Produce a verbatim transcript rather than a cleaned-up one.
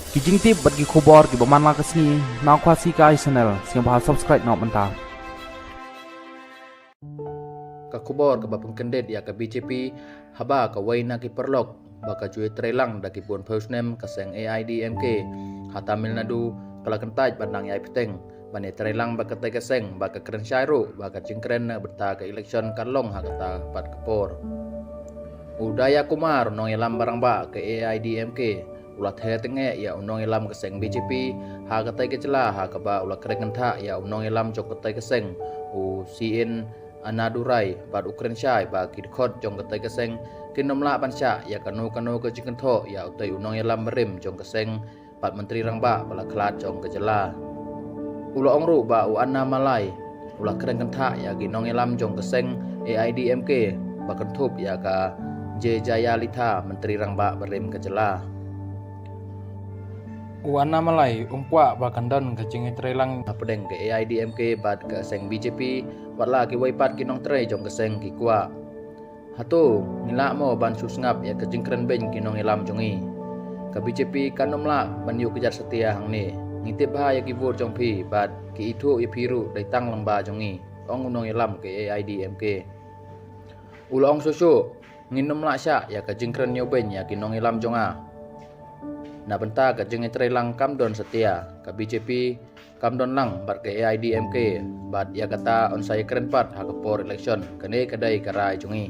Ki jingtip bad ki khubor kiba man la ka sngi na Khasi Kai Channel, sngewbha subscribe noh mynta. Ka khubor kaba pynkyndit ïa ka B J P, haba kawei na ki paralok ba ka ju ïatreilang da ki bun phew snem, ka seng A I D M K ha Tamil Nadu, ka la kyntait ban nang ïai bteng ban ïatreilang bad katei ka seng, ba ka kren shai ruh ba ka jingkren na bynta ka election kan long ha kata pat ka por. U Udaya Kumar, u nongïalam ba rangbah ka A I D M K, u la ther tyngeh ïa u nongïalam ka seng B J P ha katei ka jylla, ha kaba u la kren kynthah ïa u nongïalam jong katei ka seng, u C N Annadurai, bad u kren shai ba ki dkhot jong katei ka seng kin ym lah ban shah ïa kano kano ka jingkynthoh ïa utei u nongïalam barim jong ka seng bad Myntri Rangbah ba la khlad jong ka jylla. U la ong ruh ba u Annamalai u la kren kynthah ïa ki nongïalam jong ka seng A I D M K ba kynthup ïa ka J Jayalalitha, Myntri Rangbah barim ka jylla. U Annamalai um kwah ba kan don ka jingïatreilang hapdeng ka A I D M K bad ka seng B J P, wat la kiwei pat ki nongtrei jong ka seng ki kwah. Hato ngi lah mo ban shu sngap ïa ka jingkren beiñ ki nongïalam jong ngi? Ka B J P kan ym lah ban ïuh kjat satia hangne. Ngi tip bha ïa ki vote jong phi bad ki ithuh ïa phi ruh dei tang lyngba jong ngi, ong u nongïalam ka A I D M K. U la ong shuh shuh, ngin ym lah shah ïa ka jingkren ñiewbeiñ ïa ki nongïalam jong nga. Na bynta ka jingïatreilang kam don satia, ka B J P kam don lang bad ka A I D M K, bad ïa kata yn sa ïakren pat ha ka por election. Kane ka dei ka rai jong ngi.